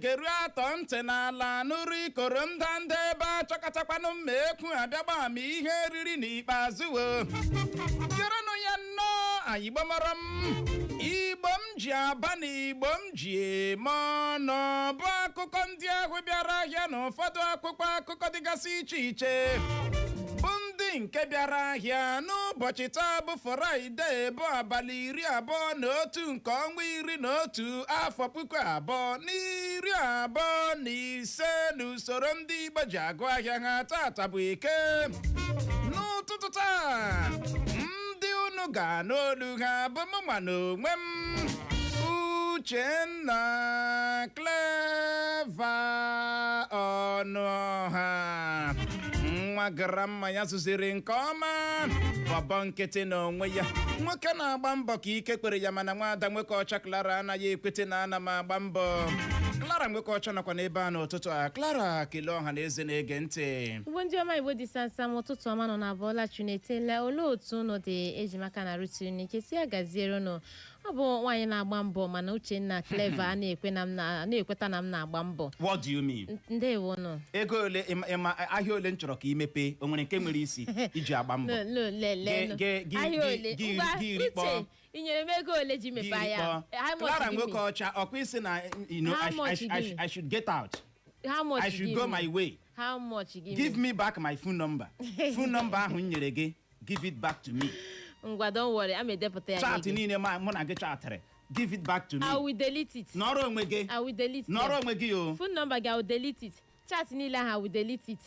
Geruo atọ ntị n'ala nụrụ ikoro ndanda ebe achọkọtakwanụ mma ekwu abịagba ma ihe eriri n'ikpeazụ wo gerenụ ya nnọọ. Anyị gbamara m Igbo m ji aba na Igbo m ji eme ọnụ bụ akụkọ ndị ahụ bịara ahịa na ụfọdụ akwụkwọ akụkọ dịgasị iche iche bụ ndị nke bịara ahịa n'ụbọchị taa bụ Fraịde, bụ abalị 21 nke ọnwa 11, afọ 2025 n'usoro ndị Igbo ji agụ ahịa ha. Tata bụ Eke. N'ụtụtụ taa, ndị unu ga-anụ olu ha bụ mụnwa na onwe m, Uchenna Clever Ọnụọha, nwa gara mma ya zụziri nke ọma, bọbọ nkịtị n'onwe ya, nwoke na-agba mbọ ka ike kwere ya. Mana nwaada nwoke ọcha Clara anaghị ekwete na ana m agba mbọ. Clara nwoke ọcha nọkwa n'ebe a n'ụtụtụ a. Clara, kelee ọha na eze na-ege ntị. Igbo ndị ọma, Igbo dị samsam, ụtụtụ ọma nọ na abụọla. Chunetela, olee otu unu dị? Ejimaka na rutiri n'ike si ya gaziere unu. Ọ bụ nwaanyị na-agba mbọ, mana Uchenna Clever a na-ekwe na m na-ekweta na m na-agba mbọ. What do you mean? Ndewonụ. Ego ole ịma ahịa ole m chọrọ ka imepe o nwere nke nwere isi iji agba mbọ? Lelenu. Ahịa ole? Ngwa. Gị iri Uche, kpọọ. ị nyere m ego ole ji mepee ya? How much Clara give me? nwoke ọcha, ọkwa isi na How much give me? I should get out. How much I should give go me? my way. How much give Give me? me back my phone number. Phone number ahụ m nyere gị, give it back to me. Ngwa, don't worry, ama edepụta ya nye Chat gị. niile ma mụ na gị chatịrị, give it back to me. I will delete it. Nọrọ onwe gị. I will delete Nọrọ them. onwe gị o. Phone number gị, I will delete it. Chat niile ahụ, I will delete it.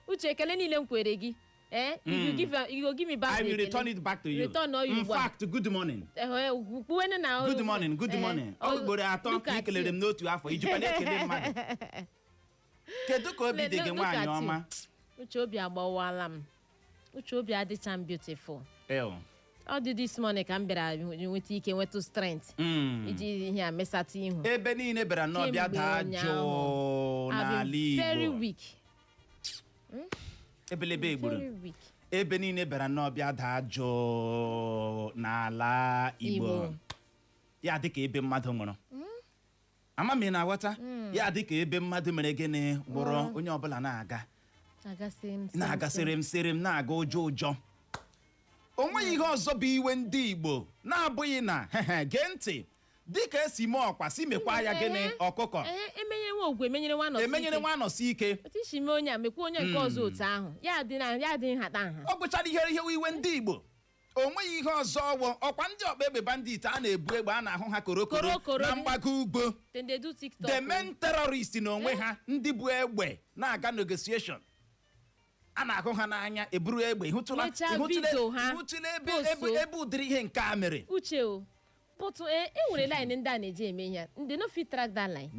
Uche, ekele niile m kwere gị, eh, if you give, you go give me back I the will ekele. return it back to you. Return ọ In ugbu a. fact, good morning. Kwuwenu na Good morning, good morning. Ọ ugboro 3 ka ị kelere m n'otu afọ. Ijikwa na-ekele mmadụ? Kedu ka obi dị gị, nwaanyị ọma? Uche, obi agbawala m. Uche, obi adịcha m beautiful. Ew. Ọ dị this morning ka m bịara nweta ike, nweta strength iji ihe a mesatụ ihu. Ebe niile bịara nnọọ bịa Kemgbe daa ụnyaahụ, jụụ I've n'ala been very Igbo. weak. Ebelebe egburu. Very weak. Ebe niile bịara nnọọ bịa daa jụụ n'ala Igbo. Igbo. Ya dị ka ebe mmadụ nwụrụ. Ama m ị na-aghọta? Ya dị ka ebe mmadụ mere gịnị? Nwụrụ. Onye ọbụla na-aga agasị m na-aga sịrịm sịrịm, na-aga ụjọ ụjọ. O nweghị ihe ọzọ bụ iwe ndị Igbo na-abụghị na gee ntị, dịka esi mee ọkwa si mekwa ya gịnị? Ọkụkọ. Ee, emenyere nwa ogwe, emenyere nwa nọsi emenyere ike. nwa nọsi ike. Otu isi mee onye a, mekwa onye nke ọzọ otu ahụ. Ya dị na ya dị nhata nha. Ọ gwụchara ihe iwe ndị Igbo. O nweghị ihe ọzọ ọwụ ọkwa ndị ọkpa egbe bandit a na-ebu egbe a na-ahụ ha korokoro Korokoro. na mgbago ugbo. Dem dey do TikTok. The main terrorist n'onwe ha, ndị bụ egbe na-aga negotiation, a na-ahụ ha n'anya eburu egbe. Ịhụtụla? Mechaa video ha, Ịhụtụla ebe postuo. ebe ụdịrị ihe nke a mere? Uche o, but e nwere line ndị a na-eji eme ihe. Ndị no fit track that line.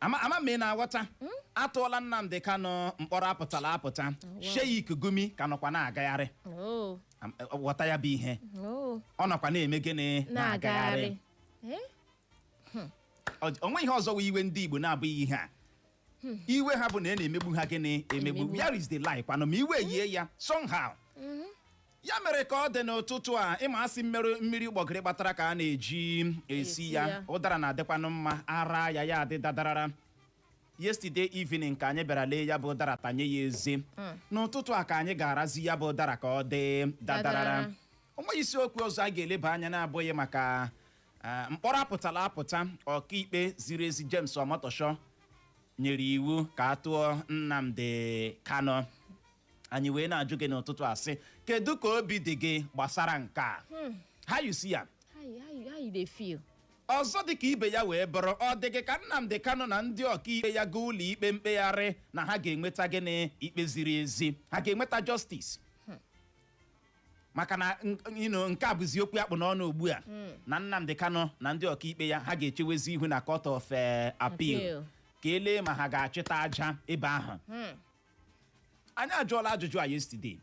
Ama ama m ị na-aghọta? Atụọla Nnamdi Kanu mkpọrọ, apụtala apụta. Sheikh Gumi ka nọkwa na-agagharị. Oh. Ghọta ya bụ ihe. Oh. Ọ nọkwa na-eme gịnị? Na-agagharị. Eh? O nweghị ihe ọzọ wụ iwe ndị Igbo na-abụghị ihe a. Iwe ha bụ na a na-emegbu ha gịnị? Emegbu. Emegbu. Where is the lie kwanụ ma iwe yie ya somehow? Ya mere ka ọ dị n'ụtụtụ a, ịma asị mmerụ mmiri ụgbọgịrị kpatara ka a na-eji esi esi ya. Ya. Ụdara na-adịkwanụ mma ara ya, ya adị dadarara. Yesterday evening ka anyị bịara lee ya bụ ụdara, tanye ya eze. N'ụtụtụ a ka anyị ga-arazi ya bụ ụdara ka ọ dị dadarara. Dadarara. O nweghị isiokwu ọzọ a ga-eleba anya na-abụghị maka mkpọrọ apụtala apụta ọkaikpe ziri ezi James Omotosho nyere iwu ka a tụọ Nnamdi Kanu. Anyị wee na-ajụ gị n'ụtụtụ asị, kedu ka obi dị gị gbasara nke a? How you see am? How you dey feel? Ọzọ dị ka ibe ya wee bụrụ, ọ dị gị ka Nnamdi Kanu na ndị ọkaikpe ya gaa ụlọ ikpe mkpegharị na ha ga-enweta gịnị? Ikpe ziri ezi? Ha ga-enweta justice? Maka na nke a bụzi okwu akpụ n'ọnụ ugbu a na Nnamdi Kanu na ndị ọkaikpe ya, ha ga-echewezi ihu na Court of Appeal Appeal. ka elee ma ha ga-achịta aja ebe ahụ. Anyị ajụọla ajụjụ a yesterday,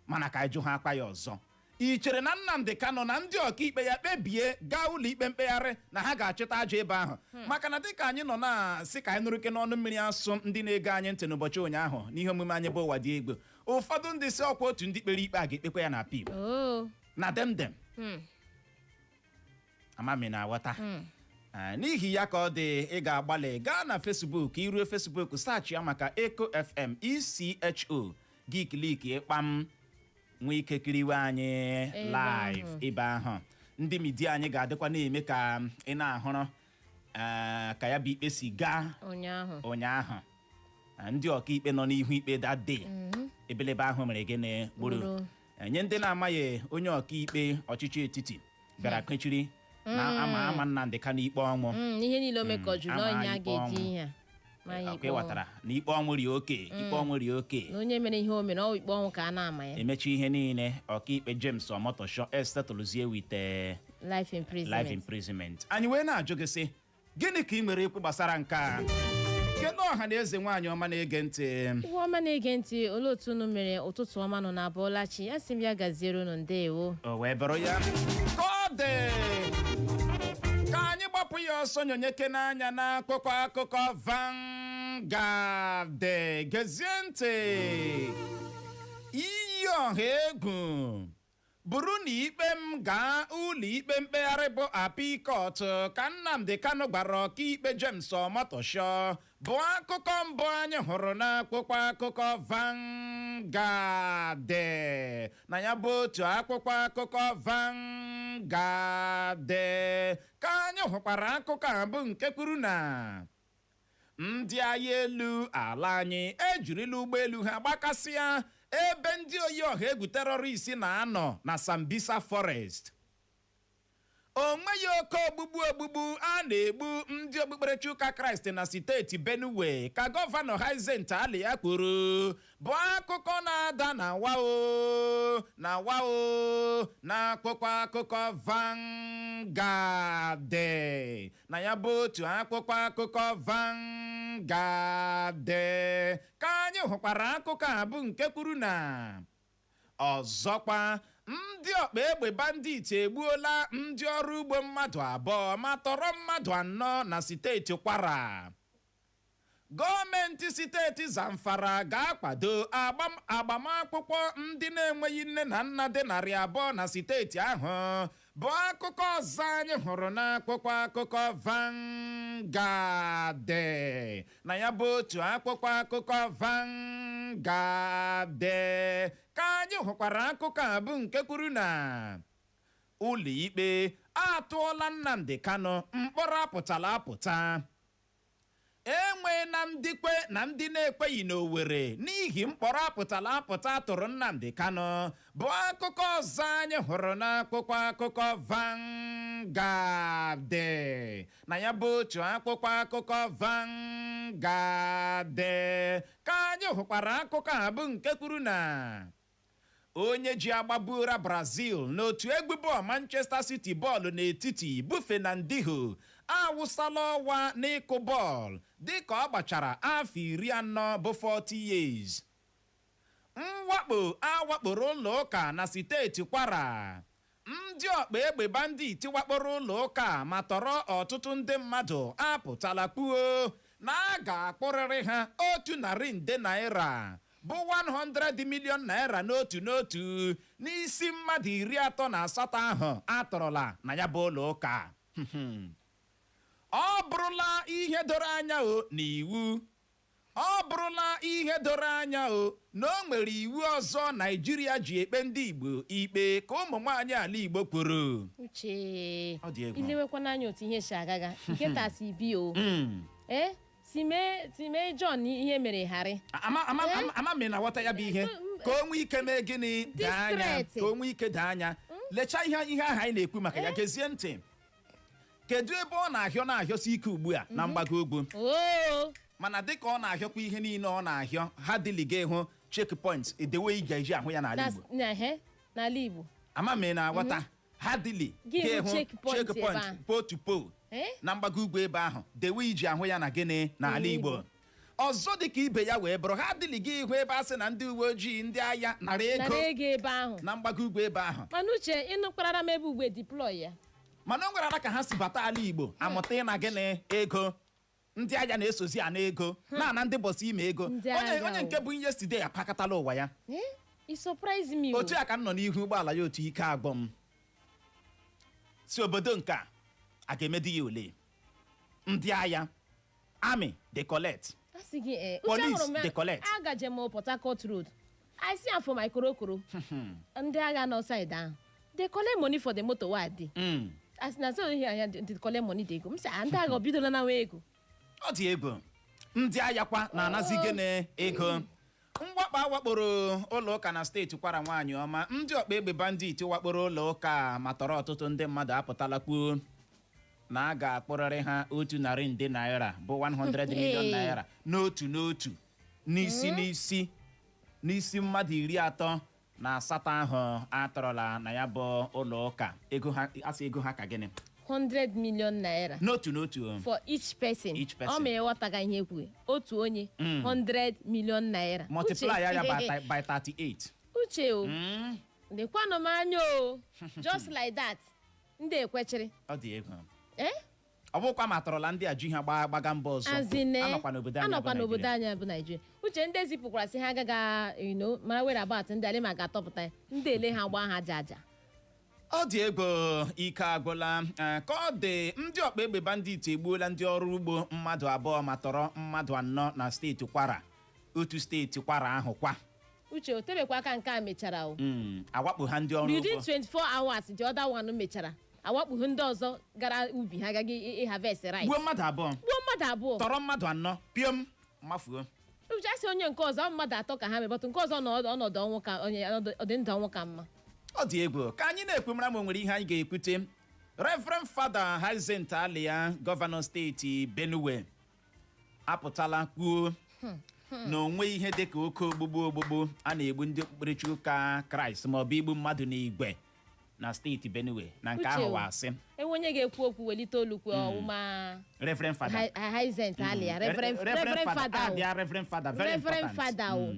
mana ka anyị jụ ha akpa ya ọzọ. Ị chere na Nnamdi Kanu na ndị ọkaikpe ya kpebie gaa ụlọ ikpe mkpegharị na ha ga-achịta aja ebe ahụ? Maka na dịka anyị nọ na-asị ka anyị nụrụ ike n'ọnụ mmiri asụ ndị na-ege anyị ntị n'ụbọchị ụnyaahụ n'ihe omume anyị bụ Ụwa Dị Egbe, ụfọdụ ndị si ọkwa otu ndị kpere ikpe a ga-ekpekwa ya na appeal Oh. na demdem. Amami na-aghọta. N'ihi ya ka ọ dị, ị ga-agbalị gaa na Facebook. Iruo Facebook, search ya maka Echo FM, ECHO, gị click kpam, nwee ike kiriwe anyị Ebe live ahụ. ebe ahụ. Ndị media anyị ga-adịkwa na-eme ka ị na-ahụrụ ka ya bụ ikpe si gaa ụnyaahụ. Ụnyaahụ. Ndị ọkaikpe nọ n'ihu ikpe that day, ebelebe ahụ mere gịnị? Gburu. Gburu. Nye ndị na-amaghị, onye ọkaikpe ọchịchị etiti bịara kwechiri na ama Nnamdị Kanụ ikpe ọnwụ. Ihe niile o mekọjuru Ama n'ọnya ikpe ga-eji ọnwụ. ihe a ma ya Ọkwa ikpe ọnwụ. ịghọtara na ikpe ọnwụ rie oke, ikpe ọnwụ rie oke. Na onye mere ihe o mere, ọ ikpe ọnwụ ka a na-ama ya. Emechi ihe niile, ọkaikpe James Omotosho esetụlụzie with life imprisonment. Life imprisonment. Anyị wee na-ajụ gị sị, gịnị ka ị nwere ikwu gbasara nke a? Kedu ọha na eze, nwaanyị ọma na-ege ntị? Ihu ọma na-ege ntị, olee otu unu mere? Ụtụtụ ọma nọ na abụọlachi. Ya sị m ya gaziere unu, ndeewo. O wee bụrụ ya ka ọ dị. Ka anyị gbapụ ya ọsọ nyonyeke n'anya n'akụkọ akụkọ Vanguard. Gezie ntị. Iyi ọha egwu bụrụ na ikpe m gaa ụlọ ikpe mkpegharị bụ Appeal Court, ka Nnamdi Kanu gwara ọkaikpe James Omotosho, bụ akụkọ mbụ anyị hụrụ n'akwụkwọ akụkọ Vanguard. Na ya bụ otu akwụkwọ akụkọ Vanguard ka anyị hụkwara akụkọ a bụ nke kwuru na ndị agha elu ala anyị ejirila ụgbọelu ha gbakasịa ebe ndị oyi ọha egwu terrorist na-anọ na Sambisa Forest. O nweghị oke ogbugbu ogbugbu a na-egbu ndị okpukperechi ụka Kraịst na steeti Benue, ka gọvanọ Hyacinth Alia kwuru, bụ akụkọ na-ada na wao na wao na akwụkwọ akụkọ Vanguard. Na ya bụ otu akwụkwọ akụkọ Vanguard ka anyị hụkwara akụkọ a bụ nke kwuru na ọzọkwa, ndị ọkpa egbe bandit egbuola ndị ọrụ ugbo mmadụ 2 ma tọrọ mmadụ 4 na steeti Kwara. Gọọmenti steeti Zamfara ga-akwado agbamakwụkwọ ndị na-enweghị nne na nna dị 200 na steeti ahụ, bụ akụkọ ọzọ anyị hụrụ n'akwụkwọ akụkọ Vanguard. Na ya bụ otu akwụkwọ akụkọ Vanguard ka anyị hụkwara akụkọ a bụ nke kwuru na ụlọ ikpe atụọla Nnamdi Kanu mkpọrọ apụtala apụta. Enwe na ndị kwe na ndị na-ekweghị n'Owerri n'ihi mkpọrọ apụtala apụta tụrụ Nnamdi Kanu, bụ akụkọ ọzọ anyị hụrụ n'akwụkwọ akụkọ Vanguard. Na ya bụ otu akwụkwọ akụkọ Vanguard ka anyị hụkwara akụkọ a bụ nke kwuru na onye ji agbabura Brazil n'otu egwu bọọlụ Manchester City bọọlụ n'etiti bụ Fernandinho awụsala ọwa n'ịkụ bọọlụ dịka ọ gbachara afọ 40 bụ 40 years. Mwakpo awakporo ụlọ ụka na steeti Kwara. Ndị ọkpa egbe bandit wakporo ụlọ ụka ma tọrọ ọtụtụ ndị mmadụ apụtala kpuo na a ga-akpụrịrị ha 100 nde naira bụ 100 million naira n'otu n'otu n'isi mmadụ 38 ahụ atọrọla na ya bụ ụlọ ụka. Ọ bụrụla ihe doro anya o na iwu, ọ bụrụla ihe doro anya o na o nwere iwu ọzọ Naijiria ji ekpe ndị Igbo ikpe, ka ụmụ nwaanyị ala Igbo kwuru. Uche. Ọ dị egwu. Ilewekwa n'anya otu ihe si agaga nke taa si bi o si mee John ihe mere gharị. Ama ama ama ama m na ghọta ya bụ ihe ka o nwee ike mee gịnị? Daa anya. Distress. Ka o nwee ike daa anya. Lechaa ihe ahụ anyị na-ekwu maka ya. Gezie ntị, kedu ebe ọ na-ahịọ na-ahịọsi ike ugbu a na mgbago ugwu? Oo. Mana dịka ọ na-ahịọkwa ihe niile ọ na-ahịọ, ha dịliga ịhụ checkpoint edewe ị ga-eji ahụ ya n'ala Igbo. Na ehe, n'ala Igbo. Ama m ị na-aghọta, ha dịli Gị hụ ga-ehụ checkpoint ebe checkpoint ahụ. pole to pole na mgbago ugwu ebe ahụ dewe iji ahụ ya na gịnị n'ala Igbo. Igbo. Ọzọ dịka ibe ya wee bụrụ, ha dịlị gị ihu ebe a sị na ndị uwe ojii, ndị agha nara ego nara ego ebe ahụ na mgbago ugwu ebe ahụ. Mana Uche, ịnụkwarara m ebe ugbe deploy ya. Mana o nwere ara ka ha si bata ala Igbo amụta ịna gịnị ego. Ndị agha na-esozi ana ego, na-ana ndị bọsị ime ego. Ndị Onye agha onye o. nke bụ yesterday apakatala ụwa ya. I surprise me o. Otu a ka m nọ n'ihu ụgbọala ya, otu ike agbọ m si obodo nke a a ga-emedi ya ole. Ndị agha, army dey collect. Asị gị, eh, uche. Police Ahụrụ m dey collect. Agaje m Port Harcourt Road, I see am for my korokoro. Ndị agha nọ side ahụ dey collect money for the motor wey I dey. As na so here anya dey collect money dey go. M sị, ah, ndị agha o bidola na nwa ego. Ọ dị egwu. Ndị agha kwa na-anazi gịnị? Ego. Mwakpo awakporo ụlọ ụka na steeti Kwara, nwaanyị ọma, ndị ọkpa egbe bandit wakporo ụlọ ụka ma tọrọ ọtụtụ ndị mmadụ apụtala kwuo na a ga-akpụrịrị ha 100 nde naira, bụ 100 million Hey. naira, n'otu n'otu, n'isi n'isi, n'isi mmadụ 38 ahụ atọrọla na ya bụ ụlọ ụka. Ego ha, asị ego ha ka gịnị? 100 million naira. N'otu n'otu o. For each person. Each person. Ọ ma ịghọtaga ihe kwue, otu onye 100 million naira. Multiply Uche. ya by 38. Uche o, lekwanụ m anya o, just like that, ndị ekwechiri. Ọ dị egwu. Eh. Ọ bụkwa ma atọrọla ndị a ji ha gbaga mba ọzọ. Azine. Anọkwa n'obodo anyị Anọkwa bụ n'obodo Naịjirịa. anyị bụ Naijiria. Uche, ndị zipụkwara sị ha agaghị mara were about ndị ale ma ga-atọpụta ya, ndị ele ha gbaa ha aja aja. Ọ dị egwu, ike agwụla. Ka ọ dị, ndị ọkpa egbe bandit egbuola ndị ọrụ ugbo mmadụ abụọ ma tọrọ mmadụ anọ na steeti Kwara, otu steeti Kwara ahụ kwa. Uche, o tebekwa aka nke a mechara o. Awakpo ha ndị ọrụ Within ugbo. 24 hours, the other one mechara, awakpughi ndị ọzọ gara ubi ha gaghị harvest rice. Gbuo mmadụ abụọ. Gbuo mmadụ abụọ. Tọrọ mmadụ anọ, piom, mafuo. Uche, asị onye nke ọzọ, ọ mmadụ atọ ka ha mebọtụ, nke ọzọ nọ ọnọdụ ọnwụ ka onye ọdị ndụ, ọnwụ ka mma. Ọ dị egwu. Ka anyị na-ekwu, mara ma o nwere ihe anyị ga-ekwute. Reverend Fada Hyacinth Alia, gọvanọ steeti Benue, apụtala kwuo na onwe ihe dịka oke ogbugbu ogbugbu a na-egbu ndị okpukperechi ụka Kraịst maọbụ igbu mmadụ n'igwe na steeti Benue, na nke Uche ahụ o. wasị. Enwe onye ga-ekwu okwu, welite olu kwuo ọwụma. Reverend Fada Hyacinth Alia, Reverend Fada o. Abịa, Reverend Fada, very Reverend important. Fada o.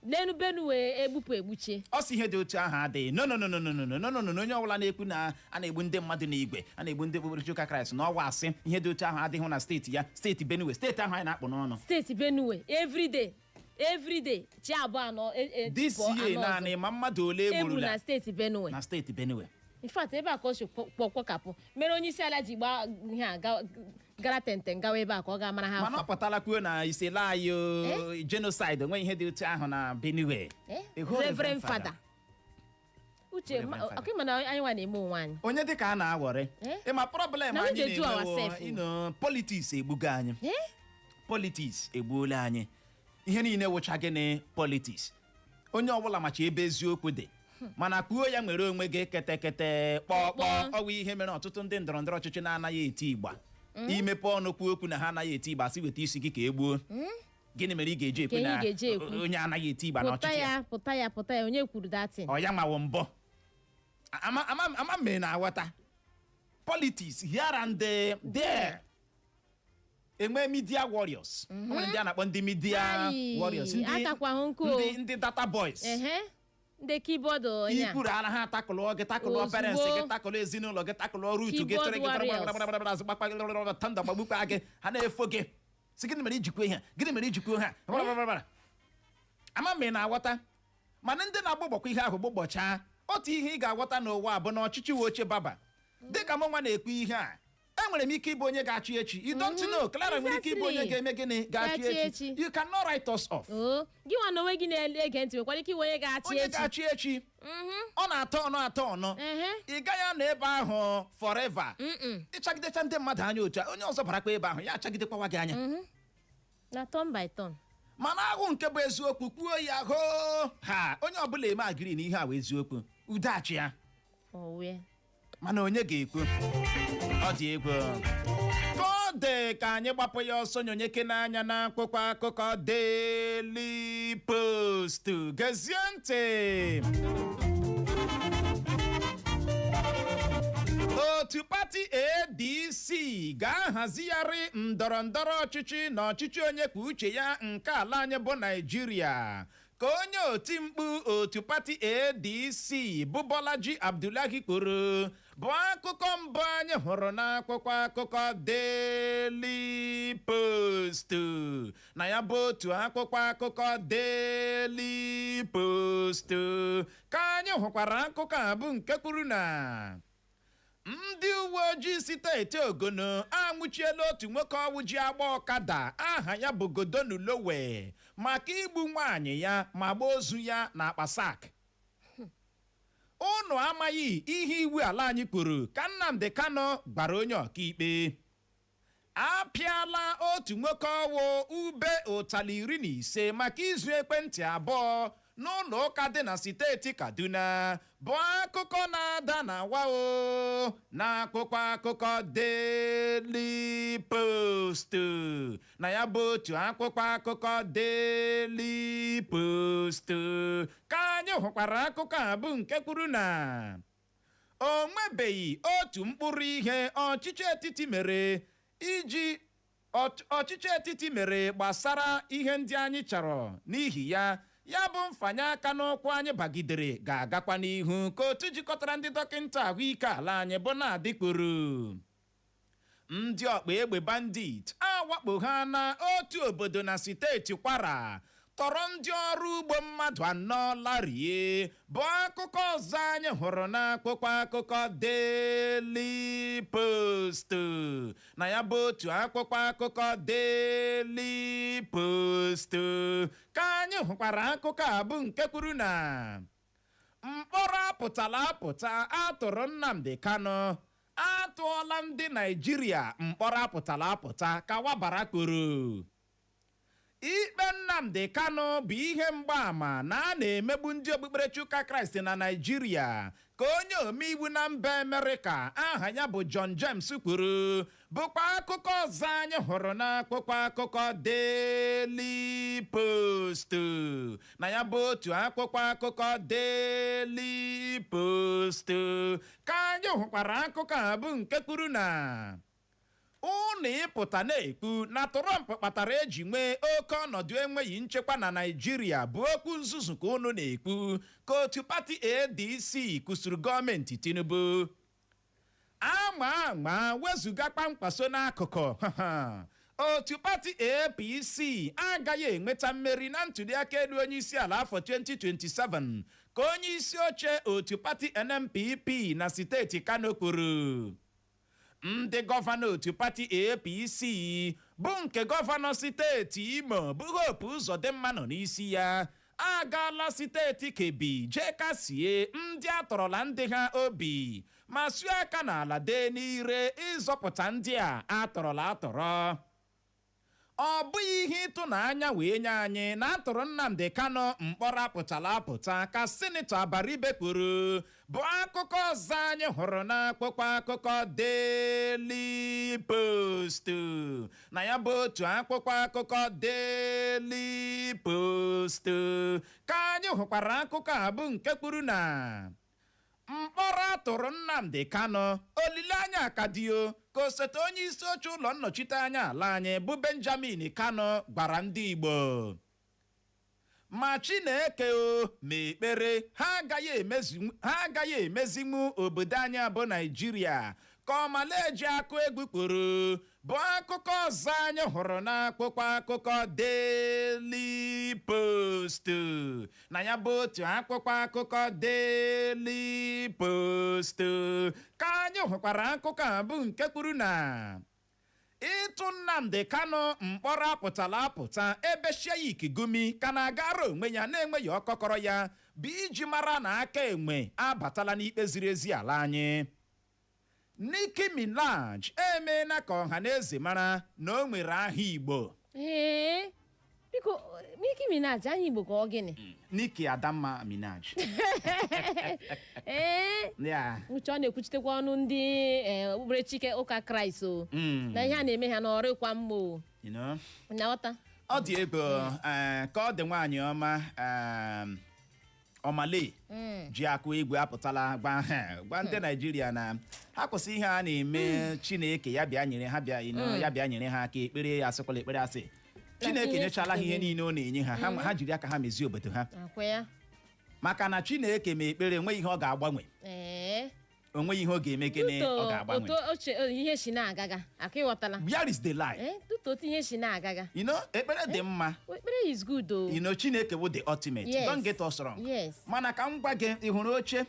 N'elu Benue egbupụ egbuchie. Ọ sị ihe dị otu ahụ adịghị. No, no, no, no, no, no, no, no, no, no. Onye ọbụla na-ekwu na a na-egbu ndị mmadụ n'igwe, a na-egbu ndị okpukperechi ụka Kraịst, na ọwa asị. Ihe dị otu ahụ adịghị na steeti ya, steeti Benue, steeti ahụ anyị na-akpụ n'ọnụ. Steeti Benue, everyday, everyday, chi abụọ anọ This pụọ year anọ ọzọ. naanị ma mmadụ ole egburu egburula na steeti Benue. Na steeti Benue. In fact, ebe a ka o si kpọkapụ mere onye isi ala ji gbaa ihe a gara tenten gawa ebe a ka ọ gaa mara ha Mana ọ afọ. pụtala kwuo na isela anyị o, genocide onwe ihe dị otu ahụ na Benue. Eh? A whole. Reverend Fada, Uche. Reverend Fada. Ọkụ mana anyị nwa na-eme onwe anyị. Onye dị ka a na-aghọrị. Eh? Ịma problem Na we anyị dey do na-enwewo, ourselves o. Politics egbugo anyị. Eh? Politics egbuola anyị. Ihe niile wụcha gịnị? Politics. Onye ọbụla macha ebe eziokwu dị, mana kwuo ya nwere onwe gị ketekete kpọọ kpọọ. Kpọọ. Ọwụ ihe mere ọtụtụ ndị ndọrọ ndọrọ ọchịchị na-anaghị eti igba. Imepe ọnụ kwuo okwu na ha anaghị eti igba, sị weta isi gị ka e gbuo. Gịnị mere ị ga-eji ekwu Ka ihe na ị ga-eji ekwu? onye anaghị eti igba Pụta n'ọchịchị ya? ya, pụta ya, pụta ya. Onye kwuru datin? Ọ ya nwawo mbọ ama ama ama mme na-aghọta politics here and there. Enwe media warriors. O nwere ndị a na-akpọ ndị media Ayi, warriors, ndị atakwa hụ nkụ o. ndị data boys. Ehe, ndị keyboard onye a. Ikwuru ara ha atakụlụ gị, takụlụ Ozugbo. parents gị, takụlụ ezinụlọ gị, takụlụ root gị. Keyboard Tụrụ gị warriors. tanda gbagbukpa gị, ha na-efo gị, sị gịnị mere ijikwa ihe a? Gịnị mere ijikwa ha? Ama m ị na-aghọta. Mana ndị na-agbụgbọkwa ihe ahụ gbụgbọchaa, otu ihe ị ga-aghọta n'ụwa bụ na ọchịchị uwe oche baba. Dịka m nwa na-ekwu ihe a, enwere m ike ịbụ onye ga-achị echi. You don't know. Clara nwere ike ịbụ onye ga-eme gịnị? Ga-achị Ga-achị echi. echi. You cannot write us off. O gị nwa na onwe gị na-ege ntị nwekwara ike inwe onye ga-achị Onye echi. ga-achị echi. Ọ na-atọ ọnụ atọ ọnụ. Ị gaghị anọ ebe ahụ forever. Ịchagidecha ndị mmadụ anya otu a, onye ọzọ barakwa ebe ahụ, ya achagidekwawa gị anya. Na turn by turn. Mana ahụ nke bụ eziokwu, kwuo ya hoo ha, onye ọbụla eme agree na ihe a bụ eziokwu, udachi ya. Owe. Mana onye ga-ekwu? Ọ dị egwu. Ka ọ dị, ka anyị gbapụ ya ọsọ nyonyeke n'anya na akwụkwọ akụkọ Daily Post. Gezie ntị. Otu pati ADC ga-ahazigharị ndọrọ ndọrọ ọchịchị na ọchịchị onye kwuo uche ya nke ala anyị bụ Naijiria, ka onye oti mkpu otu pati ADC bụ Bolaji Abdullahi kwuru, bụ akụkọ mbụ anyị hụrụ n'akwụkwọ akụkọ Daily Post. Na ya bụ otu akwụkwọ akụkọ Daily Post ka anyị hụkwara akụkọ a bụ nke kwuru na Ndị uwe ojii steeti Ogun anwụchiela otu nwoke ọwụ ji agba ọkada aha ya bụ Godonu Lowe maka igbu nwaanyị ya ma gbaa ozu ya na akpa sak. Unu amaghị ihe iwu ala anyị kwuru, ka Nnamdi Kanu gwara onye ọkaikpe. Apịala otu nwoke ọwụ ube ụtalị 15 maka izu ekwentị abụọ n'ụlọ ụka dị na steeti Kaduna, bụ akụkọ na-ada na wao na akwụkwọ akụkọ Daily Post. Na ya bụ otu akwụkwọ akụkọ Daily Post ka anyị hụkwara akụkọ a, bụ nke kwuru na o nwebeghị otu mkpụrụ ihe ọchịchị etiti mere iji ọchịchị etiti mere gbasara ihe ndị anyị chọrọ. N'ihi ya, ya bụ mfanye aka n'ụkwụ anyị bagidere ga-agakwa n'ihu, ka otu jikọtara ndị dọkịta ahụike ala anyị bụ na-adịkpuru. Ndị ọkpa egbe bandit awakpo ha na otu obodo na steeti Kwara, tọrọ ndị ọrụ ugbo mmadụ anọ larie, bụ akụkọ ọzọ anyị hụrụ n'akwụkwọ akụkọ Daily Post. Na ya bụ otu akwụkwọ akụkọ Daily Post ka anyị hụkwara akụkọ a, bụ nke kwuru na mkpọrọ apụtala apụta atụrụ Nnamdi Kanu, atụọla ndị Naijiria mkpọrọ apụtala apụta, ka Wabara kwuru. Ikpe Nnamdi Kanu bụ ihe mgbaàmà na a na-emegbu ndị okpukperechi ụka Kraịst na Naijiria, ka onye omeiwu na mba Amerịka aha ya bụ John James kwuru, bụkwa akụkọ ọzọ anyị hụrụ n'akwụkwọ akụkọ Daily Post. Na ya bụ otu akwụkwọ akụkọ Daily Post ka anyị hụkwara akụkọ a, bụ nke kwuru na unu ịpụta na-ekwu na Trump kpatara eji nwee oke ọnọdụ enweghị nchekwa na Naịjirịa bụ okwu nzuzu ka unu na-ekwu, ka otu pati ADC kwụsịrị gọọmenti Tinubu. Ama ama wezụga kpamkpaso n'akụkụ, otu pati APC agaghị enweta mmeri na ntụliaka elu onye isi ala afọ 2027, ka onye isi oche otu pati NNPP na steeti Kano kwuru. Ndị gọvanọ otu pati APC, bụ nke gọvanọ steeti Imo bụ Hope Uzodimma nọ n'isi ya, agaala steeti Kebbi jee kasie ndị atọrọla ndị ha obi ma suo aka n'ala dee n'ire ịzọpụta ndị a atọrọla atọrọ. Ọ bụghị ihe ịtụnanya wee nye anyị na atụrụ Nnamdi Kanu mkpọrọ apụtala apụta, ka Sinetọ Abaribe kwuru, bụ akụkọ ọzọ anyị hụrụ n'akwụkwọ akụkọ Daily Post. Na ya bụ otu akwụkwọ akụkọ Daily Post ka anyị hụkwara akụkọ a, bụ nke kwuru na mkpọrọ atụrụ Nnamdi Kanu, olileanya ka dị o, ka osote onye isi oche ụlọ nnọchite anya ala anyị bụ Benjamin Kanu gwara ndị Igbo. Ma Chineke o ma ekpere ha agaghị emezinwu obodo anyị bụ Naijiria, ka ọmalaeji akụ egwu kwuru, bụ akụkọ ọzọ anyị hụrụ n'akwụkwọ akụkọ Daily Post. Na ya bụ otu akwụkwọ akụkọ Daily Post ka anyị hụkwara akụkọ a, bụ nke kwuru na ịtụ Nnamdi Kanu mkpọrọ apụtala apụta ebe Sheikh Gumi ka na-agara onwe ya na-enweghị ọkọkọrọ ya bụ iji mara na aka enwe abatala n'ikpe ziri ezi ala anyị. Nicki Minaj emeela ka ọha na eze mara na o nwere aha Igbo. Ee, biko, Nicki Minaj, aha Igbo ka ọ gịnị? Nicki Adamma Minaj. Ee. Ya. Uche, ọ na-ekwuchitekwa ọnụ ndị okpukperechi ụka Kraịst o na ihe a na-eme ha n'ọrụ ịkwa mma o. You know? Na-aghọta. Ọ dị ego ka ọ dị. Nwaanyị ọma ọmale ji akụ egwu apụtala gwa ndị Naijiria na ha kwụsị ihe a na-eme. Chineke ya bịa nyere ha bịa ya bịa nyere ha aka. Ekpere ya asịkwala ekpere asị Chineke ihe nyechala ha ihe niile ọ na-enye ha, ha jiri aka ha mezie obodo ha. Akwa ya. Maka na Chineke ma ekpere, enweghị ihe ọ ga-agbanwe. Onweghị ihe ọ ga-eme gịnị ọ Tuto ga-agbanwe. otu oche ihe si na-agaga aka, ịghọtala? Where is the lie? Ee, tuto otu ihe si na-agaga. Ekpere dị mma. Ekpere is good o. Chineke bụ the ultimate. Yes. Don't get us wrong. Yes. Mana ka m gwa gị, ị hụrụ oche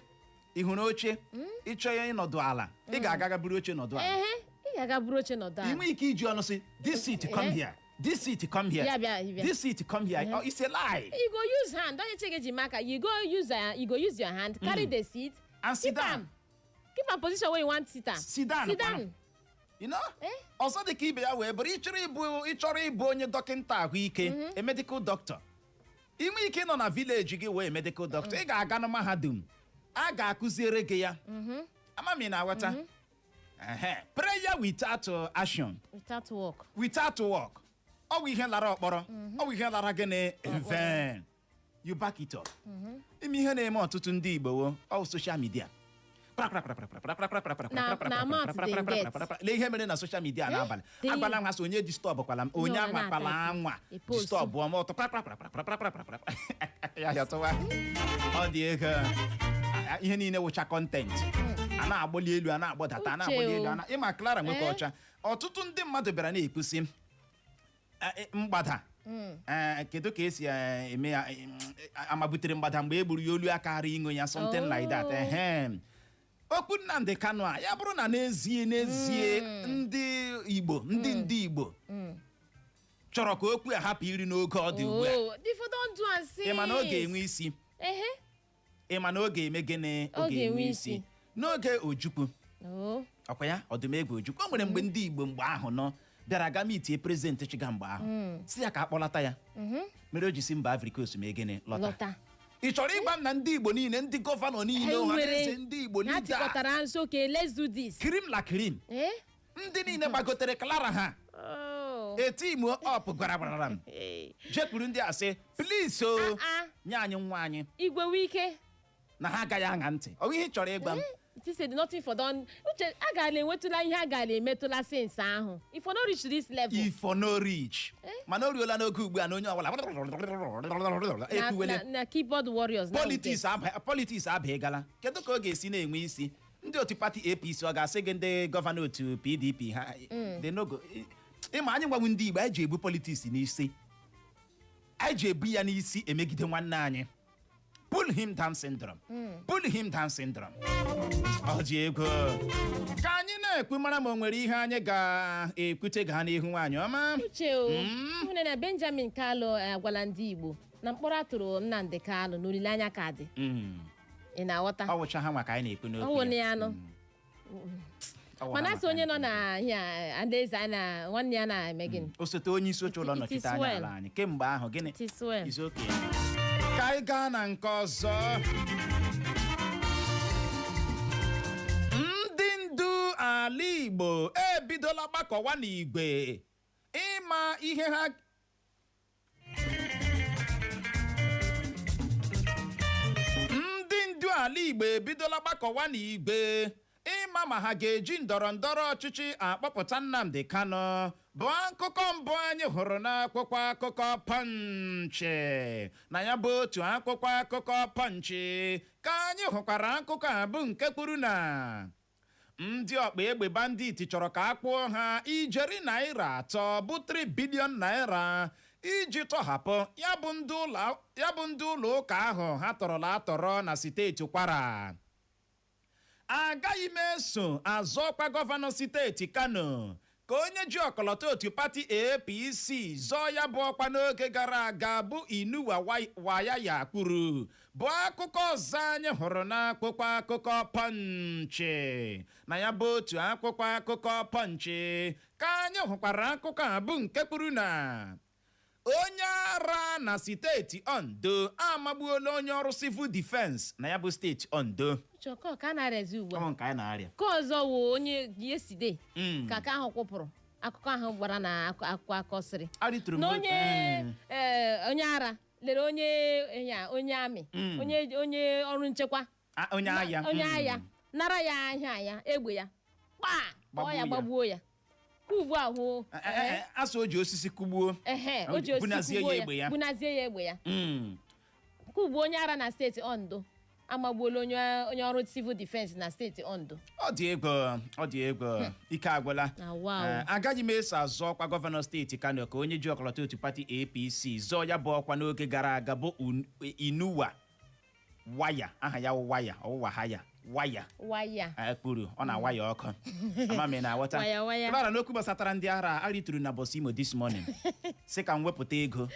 Ị hụrụ oche, ịchọ ya ịnọdụ ala, ị ga-aga buru oche nọdụ ala. Ehe, ị ga-aga buru oche nọdụ Ị ala. nwee ike iji ọnụ sị, "This seat, come here. This seat, come here." Ya bịa, bịa. "This seat, come here." Oh, it's a lie. You go use hand. Onye che gị ji maka you go use your hand carry the seat And sit keep down. am, keep am position wey you wan sit am. Sit down, Sit kwanụ. down. You know? Eh? Ọzọ dị ka ibe ya wee bụrụ, ịchọrọ ịbụ onye dọkịta ahụike, a medical doctor, ị nwee ike ịnọ na village gị wee medical doctor. Ị ga-aga na mahadum, a ga-akụziere gị ya. Ama m ị na-aghọta. Ehe. Prayer without action, Without work. without work, ọ bụ ihe lara ọkpọrọ, ọ bụ ihe lara gịnị? In vain. You back it up. Ime ihe na-eme ọtụtụ ndị Igbo wo ọ bụ social media. Na mouth dem get. Lee ihe mere na social media n'abalị. Agwala m ha sị, onye disturb kwala m, onye No, anwakwala na-ata anwa e post. Disturb m ụtọ ya hịọtụwa. Ọ dị ego. Ihe niile wụcha content, a na-agbali elu, a na-agbadata, a na-agbali elu, a na ịma Clara nwoke ọcha. Ọtụtụ ndị mmadụ bịara na-ekwusi mgbada. Kedu ka esi eme ya? Amabutere mgbada mgbe e gburu ya olu aka ghara ịṅụ ya, something like that. Oh. Ehem. Okwu Nnamdi Kanu a, ya bụrụ na n'ezie n'ezie ndị Igbo, ndị Igbo chọrọ ka okwu a hapụ iri n'oge ọ dị ugbu a, Oh, if you don do am since. Ị ma na ọ ga-enwe isi? Ehe. Ị ma na ọ ga-eme gịnị? Ọ ga-enwe isi. N'oge Ojukwu, Oh. ọkwa ya ọdụmegwu Ojukwu, o nwere mgbe ndị Igbo mgbe ahụ nọ bịara ga meetie president chiga mgbe ahụ, si ya ka akpọlata ya, mere o ji si mba Africa mee gịnị? Lọta. Lọta. Ị chọrọ ịgwa m na ndị Igbo niile, ndị governor niile, Ha ọha na nwere eze ndị Igbo ha niile a, tikọtara nso, okay, let's do this. Cream la cream. Eh. Ndị niile gbagotere Clara ha Oh. etimu up gwara gwara m Hey. jekwuru ndị a sị, "Please o, Ah, ah. nye anyị nwa anyị." Igwe wike. Na ha agaghị aṅa ntị. Ọ bụ ihe ị chọrọ ịgwa m? It said nothing for don uche a gaala enwetụla ihe a gaala emetụla since ahụ if for no reach to this level. If for no reach, mana o ruola n'oge ugbu a na onye ọbụla Na, ekwuwele. na keyboard warriors now we Politics get. Politics abaịgala. Kedu ka ọ ga-esi na-enwe isi? Ndị otu party APC ọ ga-asị gị ndị governor otu PDP ha they no go. Ịma anyị gwanwu ndị Igbo, anyị ji ebu politics n'isi, anyị ji ebu ya n'isi emegide nwanne anyị. Pull him down syndrome, pull him down syndrome. Ọ dị ego. Ka anyị na-ekwu, mara ma o nwere ihe anyị ga-ekwute. Gaa n'ihu, nwaanyị ọma. Uche o hụne na Benjamin Kalu agwala ndị Igbo na mkpọrọ atụrụ Nnamdi Kalu na olileanya ka dị. Ị na-aghọta? Ọ wụcha ha nwa ka anyị na-ekwu n'okwu. Ọ wụ na ya nọ. Ọ wụ Mana ha asị nwa ka onye anyị nọ na ihe alaeze a na nwanne ya na-eme gịnị? Osote onye isi oche ụlọ It is nnọchite anya well. ala anyị kemgbe ahụ gịnị? It is well. Is okay. Ka anyị gaa na nke ọzọ. Ndị ndu ala Igbo ebidola gbakọwa n'igwe ịma ihe ha. Ndị ndu ala Igbo ebidola gbakọwa n'igwe ịma ma ha ga-eji ndọrọ ndọrọ ọchịchị akpọpụta Nnamdi Kanu, bụ akụkọ mbụ anyị hụrụ n'akwụkwọ akụkọ Punch. Na ya bụ otu akwụkwọ akụkọ Punch ka anyị hụkwara akụkọ a bụ nke kwuru na ndị ọkpa egbe bandit chọrọ ka a kwụọ ha ijeri naira 3 bụ 3 billion naira iji tọhapụ ya bụ ndị ụlọ ụka ahụ ha tọrọla atọrọ na steeti Kwara. Agaghị m eso azọ ọkwa governor steeti Kano ka onye ji ọkọlọtọ otu party APC zọọ ya bụ ọkwa n'oge gara aga bụ Inuwa Wayaya kwuru, bụ akụkọ ọzọ anyị hụrụ n'akwụkwọ akụkọ Punch. Na ya bụ otu akwụkwọ akụkọ Punch ka anyị hụkwara akụkọ a bụ nke kwuru na onye ara na steeti Ondo amagbuola onye ọrụ civil defense na ya bụ steeti Ondo. Uche, ka a na-arịazi ugbu a. Ọ nke anyị na-arịa. Ka ọzọ wụ onye yesterday ka ahụ kwụpụrụ akụkọ ahụ gbara na akwụkwọ akọsịrị Arịtụrụ m na onye onye ara lere onye ya onye amị, onye ọrụ nchekwa. Ah, onye agha. Onye agha nara ya ahịa ya, egbe ya, kpaa kpọọ ya. Gbagbuo ya. Gbagbuo ya ka ugbu a hụ. Asị o ji osisi kụgbuo. Ehe, o ji osisi Bunazie ya kụgbuo egbe ya. ya, bunazie ya egbe ya. Ka ugbu onye ara na steeti Ondo amagbuola onye ọrụ civil defense na steeti Ondo. Ọ dị ego, ọ dị ego. Ike agwụla. Na wow. Agaghị m eso azọ ọkwa governor steeti Kano ka onye ji ọkọlọtọ otu party APC zọọ ya bụ ọkwa n'oge gara aga bụ Inuwa Waya, aha ya wụ Waya ọwụwa ha ya. Waya. Waya. Kpuru ọ na-awaya ọkụ, ama m ị na-aghọta. Waya, waya. Clara, n'okwu gbasatara ndị ara arituru na bus Imo this morning, sị ka m wepụta ego,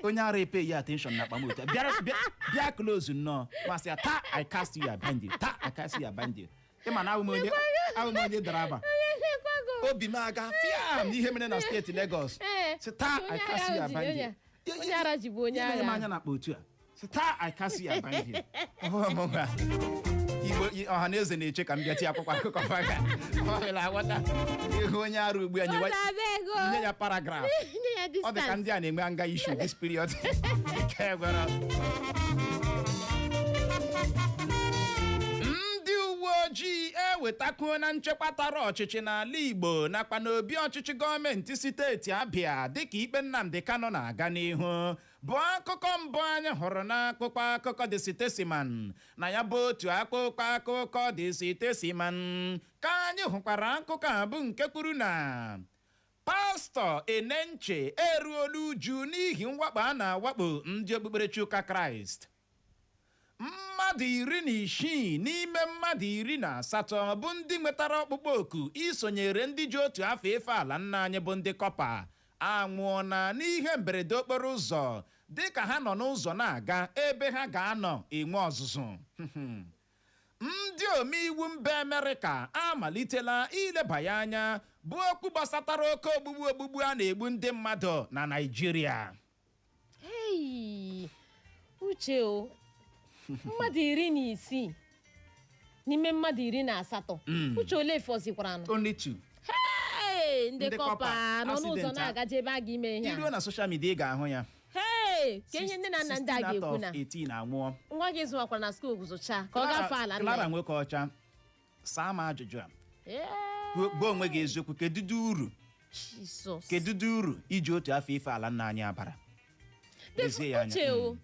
onye ara epe ya attention na akpa m otu a. Bịara bịa close nnọọ, masị ya, "Taa I cast you, I bind you. Taa I cast you, I bind you." Ịma na ahụ m onye driver, obi m aga fiam n'ihe mere na steeti Lagos. Sị, "Taa I Onye cast you, I ara ji- bind you." Onye ara ji bụ onye Ihe mere m ara. anya na-akpa otu a, sị, "Taa I cast you, I bind you." Ọmụnwa. Igbo ọha na eze na-eche ka m bịa tie akwụkwọ akụkọ faga ọ aghọta ihu onye ara ugbu a. Ọ na-abịa ego. Nye ya paragraph. Nye ya Ọ dị ka distance. ndị a na-enwe anger issue this period. Ike gwara. Ndị uwe ojii ewetakwuo na nchekwa tara ọchịchị n'ala Igbo nakwa n'obi ọchịchị gọọmenti steeti Abịa dịka ikpe Nnamdi Kanu na-aga n'ihu, bụ akụkọ mbụ anyị hụrụ n'akwụkwọ akụkọ The Statesman. Na ya bụ otu akpụkpọ akụkọ The Statesman ka anyị hụkwara akụkọ a, bụ nke kwuru na Pastọ Enenche eruola uju n'ihi mwakpo a na-awakpo ndị okpukperechi ụka Kraịst. Mmadụ 16 n'ime mmadụ 18 bụ ndị nwetara ọkpụkpọ oku isonyere ndị ji otu afọ efe ala nna anyị, bụ ndị corper, anwụọna n'ihe mberede okporo ụzọ dịka ha nọ n'ụzọ na-aga ebe ha ga-anọ enwe ọzụzụ. Ndị omeiwu mba Amerịka amalitela ileba ya anya, bụ okwu gbasatara oke ogbugbu ogbugbu a na-egbu ndị mmadụ na Naịjirịa. Hey, Uche o, mmadụ 16 n'ime mmadụ 18, Uche, ole fọzikwaranụ? Only two. Hey, ndị Ndị corper corper, nọ n'ụzọ accident a. na-agaje ebe a ga-ime ihe Iruo a. na social media, ị ga-ahụ ya. Hey, ka ihe ndị na nna ndị a 16 out ga-ekwu of na 18 anwụọ. Nwa gị zụwakwara na school gụzụcha ka ọ gafee ala nna Clara ya. nwoke ọcha, saa m ajụjụ a. Ee, Gwa onwe gị eziokwu, kedu uru Jesus. kedu uru iji otu afọ ife ala nna anyị abara? Lezie ya anya. Uche o,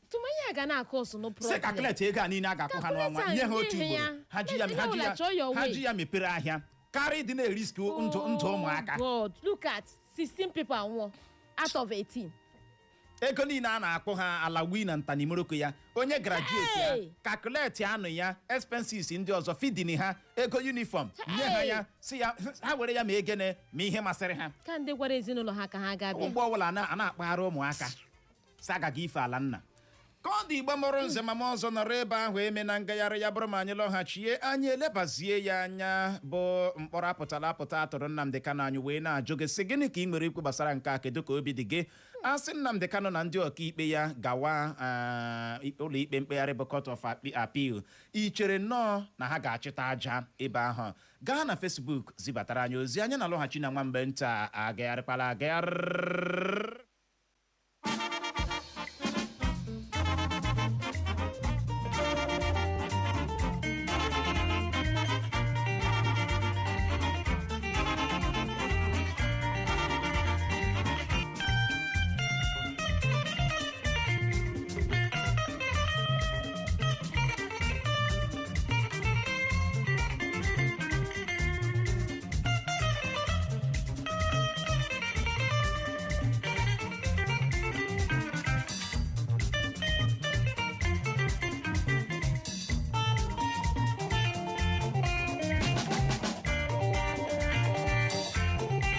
tụmanya a ga na-akọ ọsọ no Sị problem. calculate ego a niile a ga-akwụ ha n'ọnwa, Calculate nye ha otu nye ugboro ya. ha ji ya Onye ha ji ọbụla ya chọọ your ha way. ji ya mepere ahịa karịa ịdị na-erisk ndụ ndụ ụmụaka. Oh God, look at 16 people anwụọ out of 18. Ego niile a na-akwụ ha, ala wi na ntanimoroko ya, onye graduate ya, Hey! calculate anụ ya, expenses ndị ọzọ, feeding ha, ego uniform, nye ha ya, si ya ha were ya ma egene ma ihe masịrị ha. Ka ndị gwara ezinụlọ ha ka ha gaa bịa. Mgbe ọbụla a na-akpagharị ụmụaka si agaghị ife ala nna, ka ọ dị. Igbo mụrụ nze mama ọzọ, nọrọ ebe ahụ eme na ngagharị ya bụrụ ma anyị lọghachie, anyị elebazie ya anya, bụ mkpọrọ apụtala apụta atụrụ Nnamdị Kanụ. Anyị wee na-ajụ gị sị, gịnị ka ị nwere ikwu gbasara nke a? Kedu ka obi dị gị a sị Nnamdị Kanụ na ndị ọkaikpe ya gawa ụlọ ikpe mkpegharị, bụ Court of Appeal? Ị chere nnọọ na ha ga-achịta aja ebe ahụ? Gaa na Facebook zibatara anyị ozi. Anyị na-alọghachi na nwa mgbe nta. Agagharịkwala agagharị.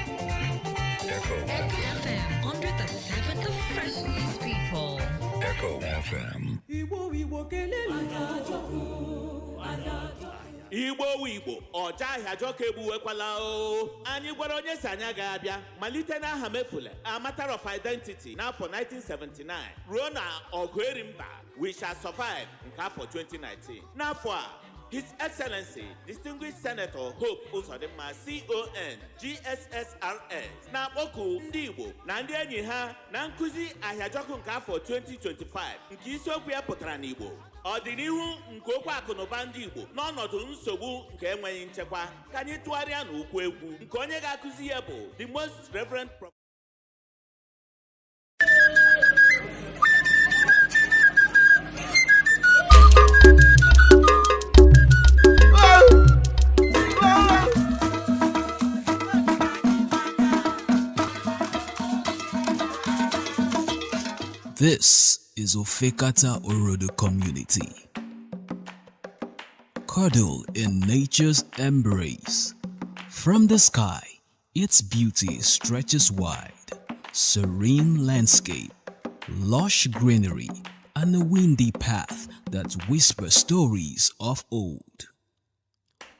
Echo FM under the 7th of Fresh News People. Echo FM. Igbo, Igbo, kelele. Igbo wu Igbo, ọja ahịa jọka egbuwekwala o. Anyị gwara onye si anyị ga-abịa malite n'aha mefule a matter of identity n'afọ 1979 ruo na ọgụ eri mba We Shall Survive nke afọ 2019. N'afọ a, His Excellency Distinguished Senator Hope Uzodimma CON GSSRS na-akpọku ndị Igbo na ndị enyi ha na nkụzi ahịajọkụ nke afọ 2025, nke isiokwu ya pụtara n'Igbo: ọdịnihu nke okwu akụnụba ndị Igbo n'ọnọdụ nsogbu nke enweghị nchekwa, ka anyị tụgharịa n'ukwu egwu, nke onye ga-akụzi ya bụ The Most Reverend This is Ofekata Orodo Community. Cuddle in nature's embrace. From the sky, its beauty stretches wide. Serene landscape, lush greenery, and a windy path that whispers stories of old.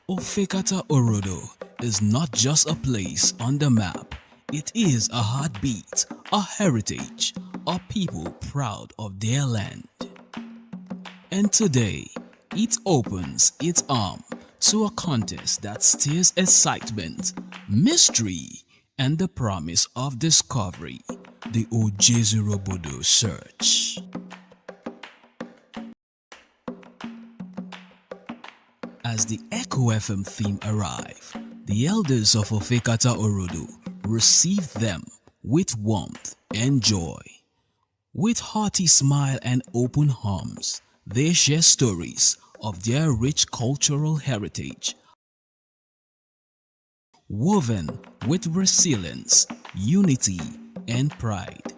Ofekata Orodo is not just a place on the map. It is a heartbeat, a heritage, a people proud of their land. And today, it opens its arm to a contest that stirs excitement, mystery, and the promise of discovery, the Ojezurobodo Search. As the Echo FM theme arrive, the elders of Ofekata Orodo received them with warmth and joy. With hearty smile and open arms, they share stories of their rich cultural heritage, woven with resilience, unity, and pride.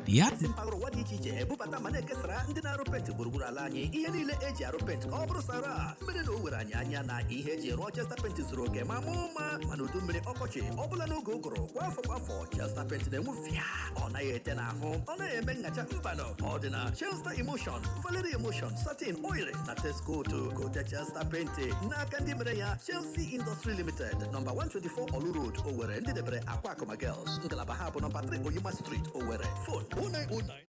The Si mpaghara ụwa dị iche iche ebubata ma na-ekesara ndị na-arụ penti gburugburu ala anyị ihe niile eji arụ penti ka ọ bụrụ sara mmiri na o were anyị anya na ihe eji rụọ Chester Paint zuru oke ma mụọ mma mana udu mmiri ọkọchị ọ bụla n'oge ụgụrụ kwa afọ kwa afọ, Chester Paint na-enwu fịa, ọ naghị ete n'ahụ, ọ naghị eme nhacha mbanụ. Ọ dị na Chester Emulsion, Valerie Emulsion, Satin Oil na Texcoat. Gote Chester Paint n'aka ndị mere ya, Chelsea Industry Limited, nọmba 124 Olu Road, Owerri, ndị debere akwa akụma Girls. Ngalaba ha bụ nọmba 3 Oyima Street, Owerri. Phone 0909.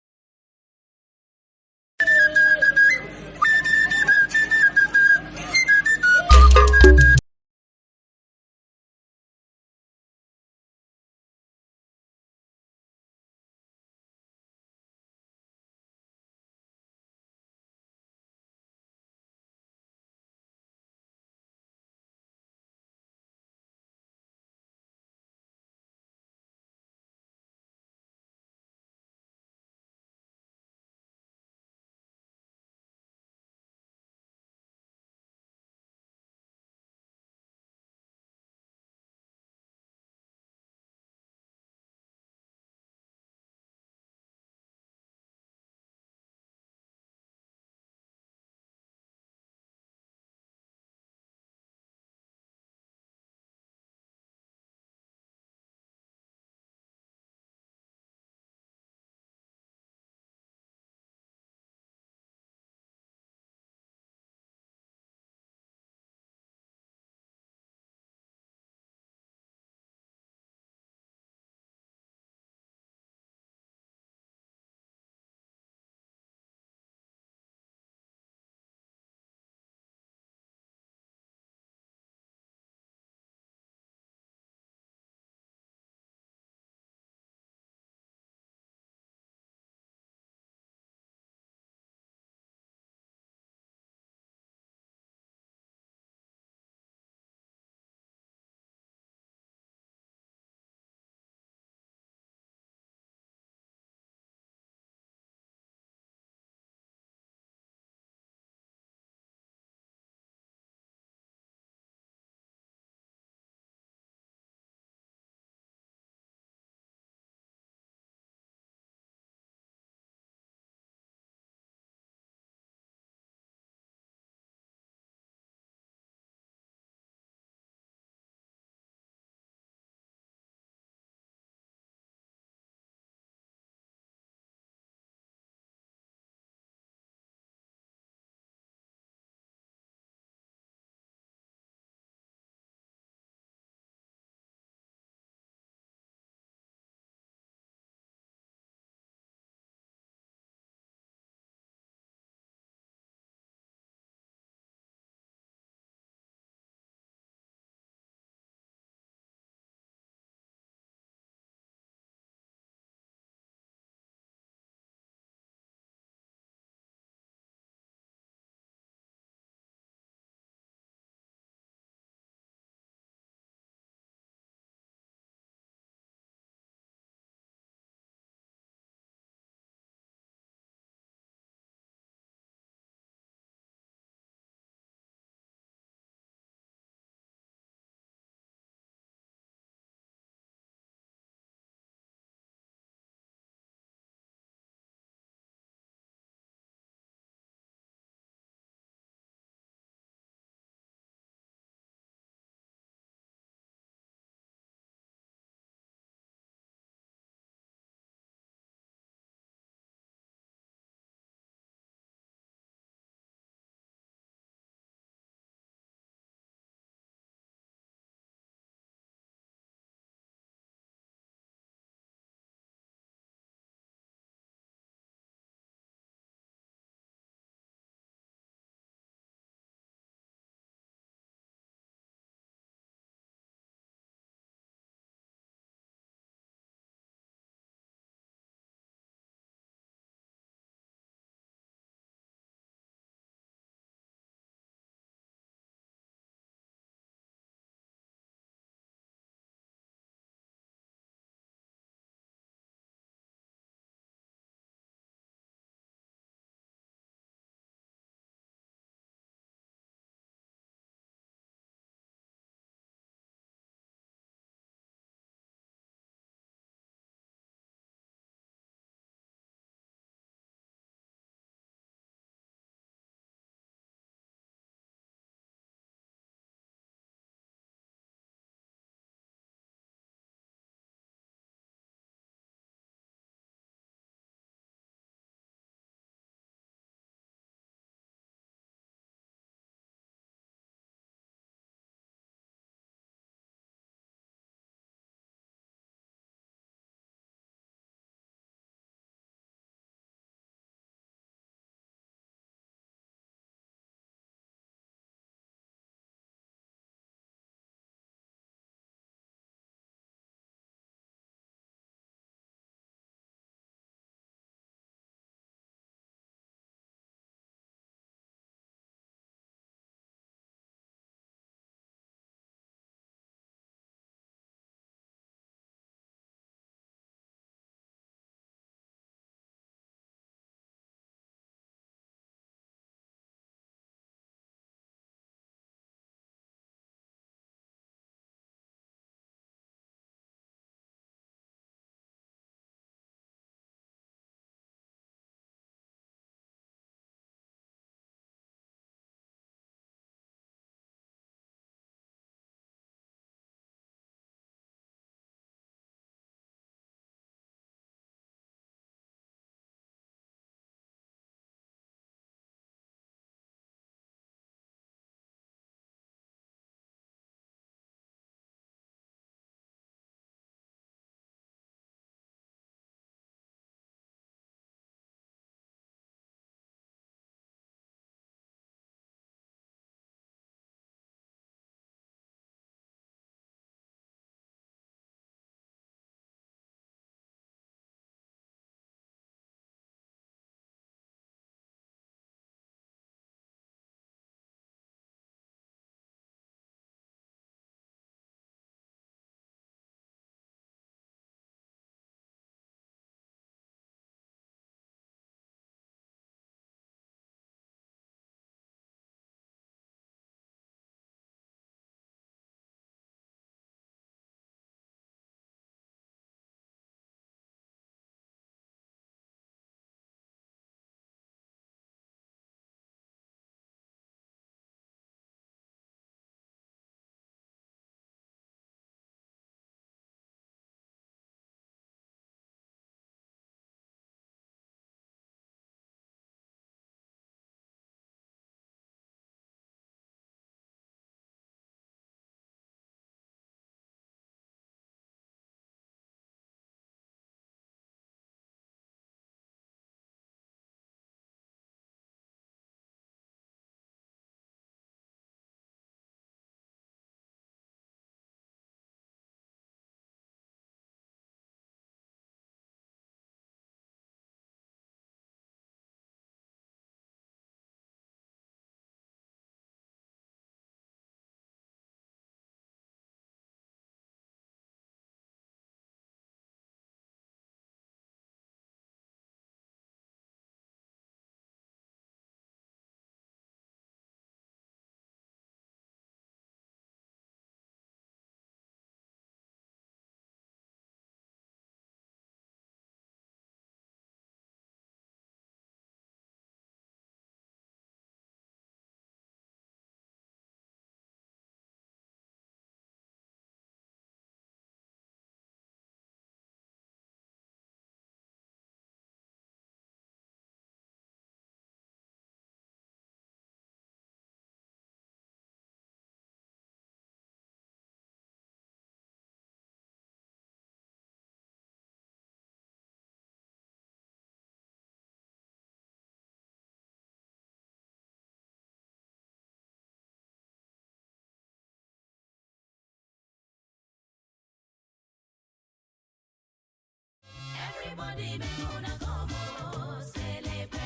Everybody, make una come oh, celebrate.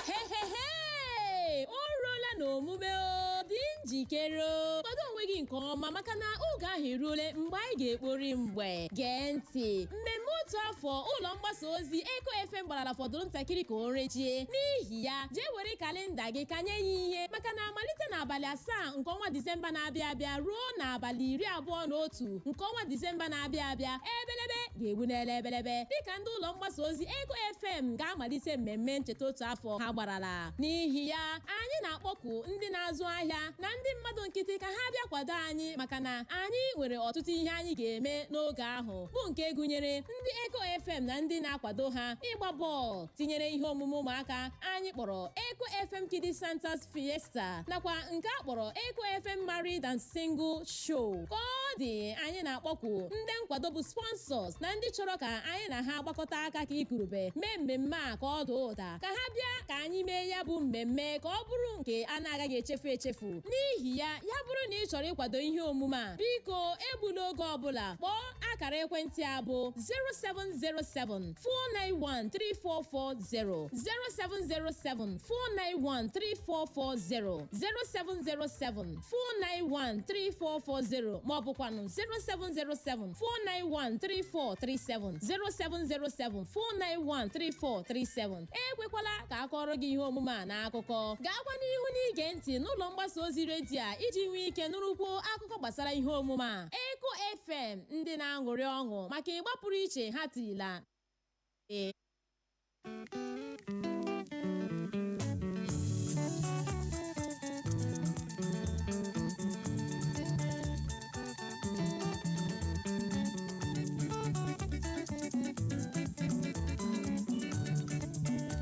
Hehehe! O ruola n'omume. O dị njikere o. Kwado onwe gị nke ọma maka na oge ahụ eruole mgbe anyị ga-ekpori mgbe. Gee ntị, mmemme otu afọ ụlọ mgbasa ozi Eko FM gbarala fọdụrụ ntakịrị ka o rechie. N'ihi ya, jee were kalenda gị kanye ya ihe, maka na malite n'abalị 7 nke ọnwa Disemba na-abịa abịa ruo n'abalị 21 nke ọnwa Disemba na-abịa abịa, ebelebe ga-egbu n'ele ebelebe, dịka ndị ụlọ mgbasa ozi Eko FM ga-amalite mmemme ncheta otu afọ ha gbarala. N'ihi ya, anyị na-akpọku ndị na-azụ ahịa na ndị mmadụ nkịtị ka ha bịa kwado anyị, maka na anyị nwere ọtụtụ ihe anyị ga-eme n'oge ahụ, bụ nke gụnyere ndị Eko FM na ndị na-akwado ha ịgba bọọlụ, tinyere ihe omume ụmụaka anyị kpọrọ Eko FM Kids Santa's Fiesta, nakwa nke a kpọrọ Eko FM Married and Single Show. Ka ọ dị, anyị na-akpọku ndị nkwado bụ sponsors na ndị chọrọ ka anyị na ha gbakọta aka ka ikurube mee mmemme a ka ọ daa ụda, ka ha bịa ka anyị mee ya bụ mmemme ka ọ bụrụ nke a na-agaghị echefu echefu. N'ihi ya, ya bụrụ na ị chọrọ ịkwado ihe omume a, biko egbula oge ọbụla, kpọọ akara ekwentị a bụ 0707 491 3440, 0707 491 3440, 0707 491 3440, ma ọ bụkwanụ 0707 491 3437, 0707 491 3437. Ekwekwala ka akọrọ gị ihe omume a n'akụkọ. Gaakwa n'ihu n'ige ntị n'ụlọ mgbasa ozi redio a iji nwee ike nụrụkwuo akụkọ gbasara ihe omume a. Eko FM, ndị na-aṅụrị ọṅụ maka ịgba pụrụ iche ha tila. Ee.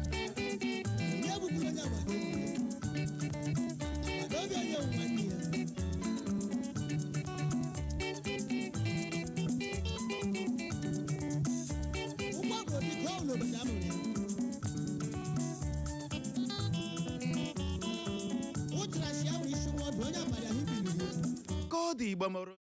Onye bụbụrụ onye agbata obi ya? Agbata obi onye bụ nwanne ya. Ụgbọ bụ obi ka ọ bụ n'obodo a mụrụ ya. Ụtara si ahụ isi nwa ọdụ onye abalị ahụ biliri ya. Ka ọ dị, Igbo mụrụ.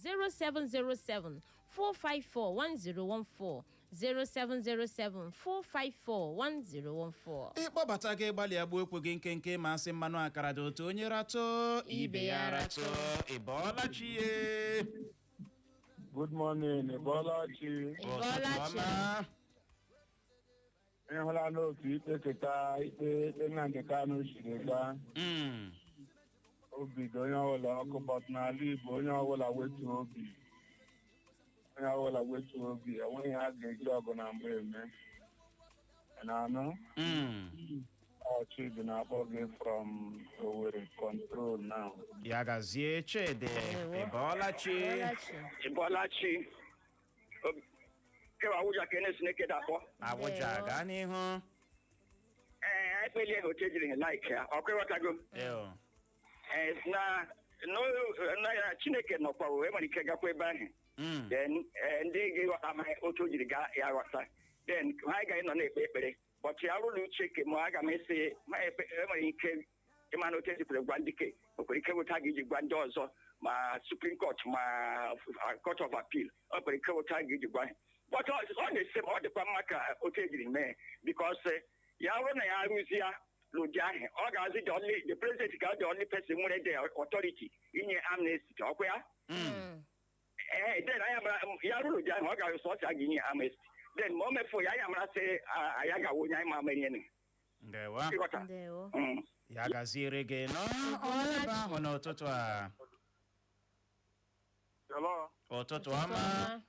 0707 454 1014, 0707 454 1014. Ịkpọbata gị, gbalịa gbuo okwu gị nkenke, ma asị mmanụ akara dị otu onye ratụ ibe ya ratụ. Ị bọọla chi ye? Good morning, Bọlachi. Ị bọọla chi. Ọma. Ịhụla n'otu ikpe keta ikpe Nnamdi Kanu siri gaa. Obi dị onye ọbụla ọkụ, but n'ala Igbo, onye ọbụla wetuo obi. Onye ọbụla wetuo obi, enweghị ha ga-eji ọgụ na mgbe eme. Ị na-anụ? Mm. Ọ Chidi na-akpọ gị from Owerri Control now. Ya gazie, Chidi. Ị bọọla chi? Bọọla chi. Ịbọlachi kewa Awụja ka ene Chineke dakpọ. Awụja. Ndewo. Gaa n'ihu. Ee, anyị kpelie ha otu ejiri like ya ọkụ, ịghọtago? Eo. Ee, na na ya Chineke nọkwa o enwere ike gakwa ebe ahụ. Then ndị ga-ịghọta ma otu o jiri gaa ya ghọta, then ha ga nọ na-ekpe ekpere, but ya rụrụ uche ke ma aga m esi ma enwere ike ịma na otu esikwere gwa ndị ke o kwere ike weta gị iji gwa ndị ọzọ, ma Supreme Court ma Court of Appeal, o kwere ike weta gị iji gwa ha. But ọ na-ese ma ọ dịkwa mma ka otu ejiri mee, because ya bụrụ na ya arụzi ya n'ụdị ahụ, ọ ga-azị the only the president ka the only person nwere the authority inye amnesty, ọkwa ya? Ee, then anyị amara ya rụrụ ụdị ahụ, ọ ga-azụ sọsọ a ga-enye amnesty, then ma o mefu ya, anyị amara sị anyị gawa onye anyị ma ama ihe. Ndewo. Ịghọta? Ndewo. Ya gaziere gị nọ ọnụ ebe ahụ n'ụtụtụ a. Hello. Ụtụtụ ọma.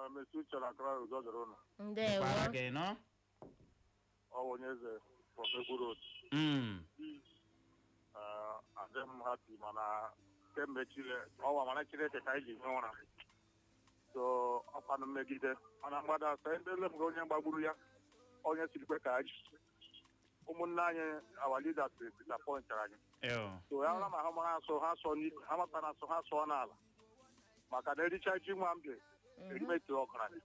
Mr. Uche na Clara, udo dịrị unu. Ndewo. Kwara gị nọ. Ọ bụ onye eze from Egwu Road. Adị m happy, mana kemgbe ọwa mana Chineke ka anyị ji nye ụra, so ọkwanụ mmegide mana mgbada asa ndị ele m ga onye gbagburu ya, onye sirikwe ka anyị ụmụnne anyị, our leaders disappointara anyị. Eo. So ya hụra ma ha mara asụ, ha sụọ n'ikwe, ha mata na asụ, ha sụọ n'ala, maka na ericha ji nwa mbe erimetu ọgaranya.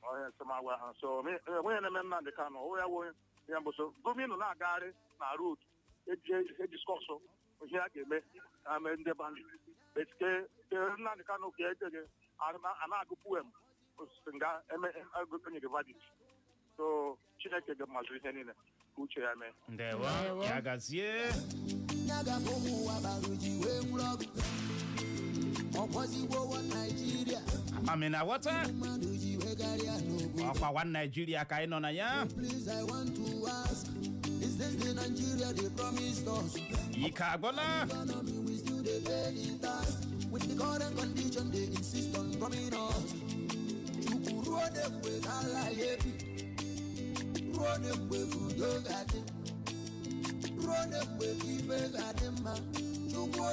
Onye nsọmagwa ha so enweghị na-eme Nnamdị Kanụ ọ ya wụ ya mbụ, so gọọmenti na-agagharị na road e discuss ihe a ga-eme na mee ndị bandit etike Nnamdị Kanụ ka ejeghị a na-agụ poem nga eme enyere verdict, so Chineke ga-amazụ ihe niile ka uche ya mee. Ndewo. Ndewo. Ya gazie. Ya ga-abụ ụmụ ụwa bara ji wee nwụrụ ọgụ ọkwọzigbo Naijiria. Amami na ghọta. Mmadụ ji wee karịa n'obodo. Ọkwa one Naijiria ka anyị nọ na ya. Please, I want to ask, is this the Nigeria they promised us? Ike agwụla. Economy, we still dey pay the tax. With the current condition they insist on robbing us. Chukwu, ruo mgbe ka ala ya ebi, ruo mgbe ka udo ga-adị, ruo mgbe ka ife ga-adị mma, Chukwu,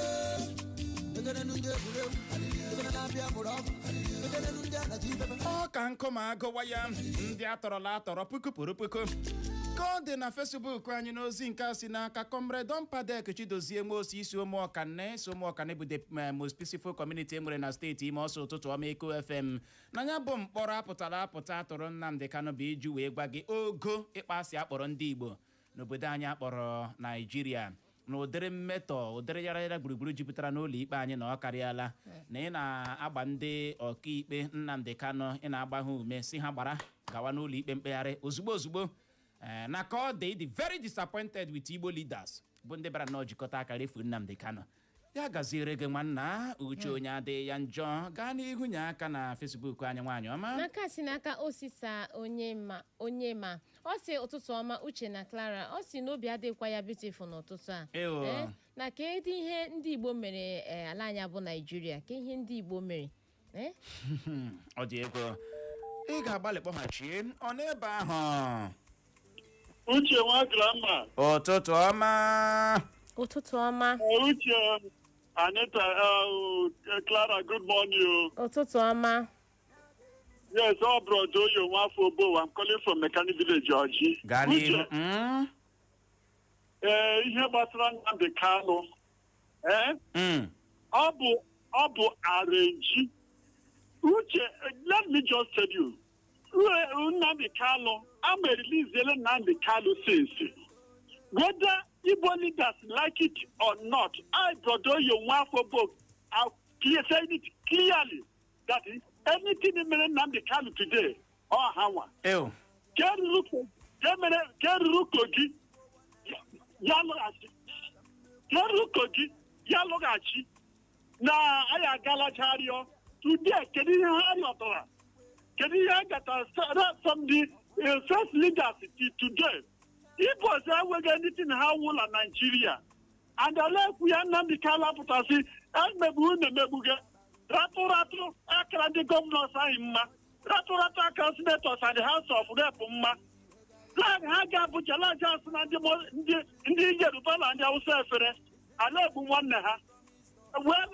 ekelenu ndị egwuregwu, ekele na-abịa mụrụ ọkụ, ekelenu ndị anachi ifefe. Ọ ka nkụ ma agụwa ya, ndị atọrọla atọrọ puku pụrụ puku ka ọ dị na Facebook anyị. N'ozi nke a si n'aka Comrade Dompadek Chidozie Nwosi isi Ụmụọkanne, si Ụmụọkanne bụ the most peaceful community e nwere na steeti Ime. Ọsọ ụtụtụ ọma, Eko FM. Na ya bụ mkpọrọ apụtara apụta atụrụ Nnamdị Kanụ bụ iji wee gwa gị ogo ịkpọasị akpọrọ ndị Igbo n'obodo anyị akpọrọ Naijiria, na ụdịrị mmetọ, ụdịrị yara yara gburugburu jupụtara n'ụlọ ikpe anyị, na ọ karịala na ị na-agba ndị ọkaikpe Nnamdị Kanụ, ị na-agba ha ume si ha gbara gawa n'ụlọ ikpe mkpegharị ozugbo ozugbo. Ee, na ka ọ dị dị very disappointed with Igbo leaders bụ ndị bịara nnọọ jikọta aka refu Nnamdị Kanụ. Ya gaziere gị, nwanna. Uche onye adịghị ya njọ. Gaa n'ihu, nye aka na Facebook anyị, nwaanyị ọma. N'aka si n'aka osisa onye ma onye ma ọ sị, ụtụtụ ọma, Uche na Clara. Ọ sị na obi adịghịkwa ya beautiful n'ụtụtụ a. Ewo. Na kedu ihe ndị Igbo mere ala anyị bụ Naijiria? Ka ihe ndị Igbo mere? Ọ dị ego ị ga-agbalị kpọghachie ọ n'ebe ahụ. Uche nwa grandma. Ụtụtụ ọma. Ụtụtụ ọma. Uche, Anita, Clara, good morning o. Ụtụtụ ọma. Yes, ọ brother Oyo Nwafọ Obowo. I'm calling from Mechanic Village, Ọjị. Gaa n'ihu. Uche, ee, ihe gbasara Nnamdi Kanu, ee, ọ bụ arrange. Uche, let me just tell you, Nnamdi Kanu, I'm release Nnamdi Kanu since. Whether Igbo leaders like it or not, I, brother Oyo Nwafọ Obowo, I clear, saying it clearly that anything mere Nnamdi Kanu today, ọ ha nwa. Ew. Ka eruru ka mere ka eruru Kogi ya lọghachi, ka eruru Kogi ya lọghachi na anyị agalacha rịọ today. Kedu ihe ha rịọtara? Kedu ihe ha gatara from the first leaders till today? Igbos enweghị anything ha wụ na Nigeria, and ala-ekwu ya Nnamdi Kanu apụtasị emegbu unu emegbuge ratụ ratụ akara ndị governors anyị mma, ratụ ratụ akara senators and the House of Rep mma. Ha ga-abụja laja asị na ndị Yoruba na ndị Hausa efere ala egbu nwanne ha. Well,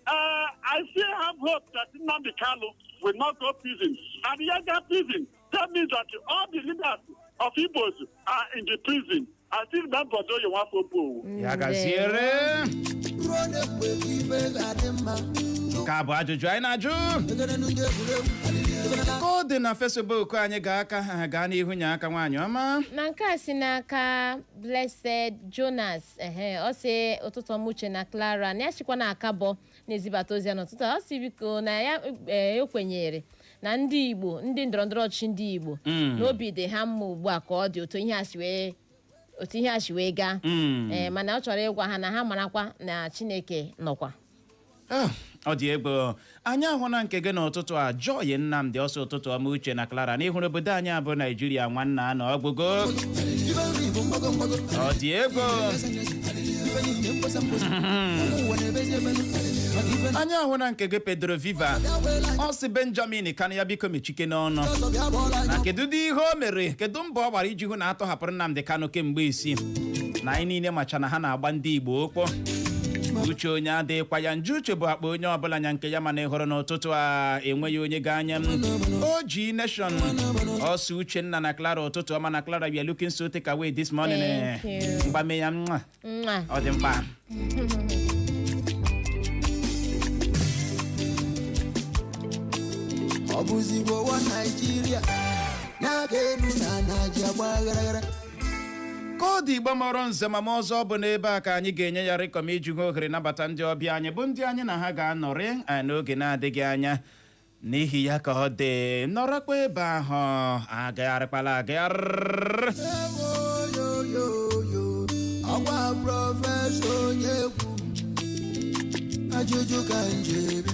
I still have hope that Nnamdi Kanu will not go prison. And he got prison. That means that all the leaders of Igbos are in the prison. I still remember Doye Nwafọ. Ya gaziere. Ruo na mgbe ife ga-adị mma. Nke a bụ ajụjụ anyị na-ajụ ka ọ dị na Facebook anyị. Ga-aka ha gaa n'ihu nye aka, nwaanyị ọma. Na nke a si n'aka Blessed Jonas. Ehe, ọ sị, "Ụtụtụ ọma, Uche na Clara." Na ya chịkwa na akabọ na-ezibata ozi ya n'ụtụtụ a. Ọ sị biko na ya ekwenyere na ndị Igbo, ndị ndọrọndọrọ ọchịchị ndị Igbo, na obi dị ha mma ugbu a ka ọ dị otu ihe a si wee gaa. Ee, mana ọ chọrọ ịgwa ha na ha marakwa na Chineke nọkwa. Ah, ọ dị egwu. Anyị ahụla nke gị n'ụtụtụ a, Joy Nnamdị. Ọsọ, "Ụtụtụ ọma, Uche na Clara. N'ịhụrụ obodo anyị abụ Naijiria, nwanna na ọgwụgo." Ife nri bụ mgbago mgbago. Ọ dị egwu. Ife niile mkposa mkposa. Ụmụ ụwa na-ebezi ebezi maka ife. Anyị ahụla nke gị, Pedro Viva. Ọ sị Benjamin Kanu ya biko mechike n'ọnụ. Ọsọ bịa bọọlụ Na anya. kedu dị ihe o mere? Kedu mbọ ọ gbara iji hụ na atọhapụrụ Nnamdị Kanu kemgbe isi na anyị niile macha na ha na-agba ndị Igbo okpo? Uche onye adịghịkwa ya njọ, uche bụ akpa onye ọbụla nya nke ya. Mana ị hụrụ n'ụtụtụ a, enweghị onye ga-anya m o ji nation. Ọsọ, "Uchenna na Clara, ụtụtụ ọma." Na Clara, we are looking so take away this morning. Thank you. Mgbame ya nwa. Mwah. Ọ dị mkpa. Ọ bụzigbo wa Naijiria na-aga elu na Naija gba gharaghara. Ka ọ dị, Igbo mọrọ nze ma ọzọ, bụ n'ebe a ka anyị ga-enye ya rịkọm iji hụ ohere nabata ndị ọbịa anyị, bụ ndị anyị na ha ga-anọrị n'oge na-adịghị anya. N'ihi ya, ka ọ dị, nọrọkwa ebe ahụ, agagharịkwala agagharị. Oyoyoyo, ọgwa prọfesọ onye egwu, ajụjụ ka njebi.